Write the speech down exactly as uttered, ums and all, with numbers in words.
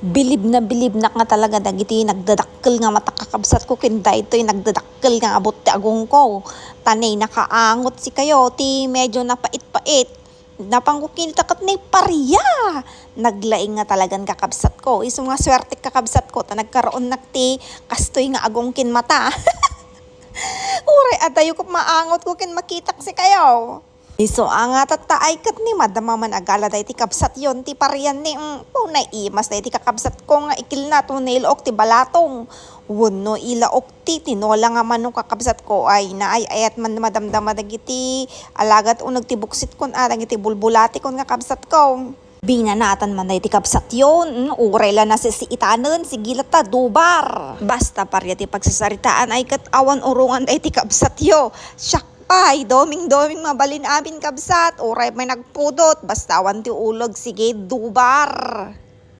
Bilib na bilib nak nga talaga dagiti nagdadakkel nga mata, kakabsatko, ken daytoy nagdadakkel nga abut ti agongko. Ta nay nakaangot sikayo ti medyo napait-pait. Napanko kinita ket ni paria. Naglaing nga talagan, kakabsatko. Isu nga suertek, kakabsatko, ta nagkaroonnak ti kastoy nga agong ken mata. Uray adayo ket maangotko ken makitak sikayo. Isu a nga tatta ay ket ni madama man agala dayti kabsatyon ti parian ni, mm, puna imas dayti kakabsatko nga ikilna to nailaok ti balatong. Wenno ilaok ti tinola nga manok, kakabsatko, ay naay-ayat man madamdama dagiti alagad uneg ti buksitkon a dagiti bulbulatikon, kakabsatko. Binanatan man dayti kabsatyon, mm, uray la nasisiitanen, sige latta, dubar. Basta paria ti pagsasaritaan ay ket awan urongan dayti kabsatyo. Siak pay, doming-doming mabalin amin, kabsat, uray may nagpudot, basta awan ti ulog, sige, dubar.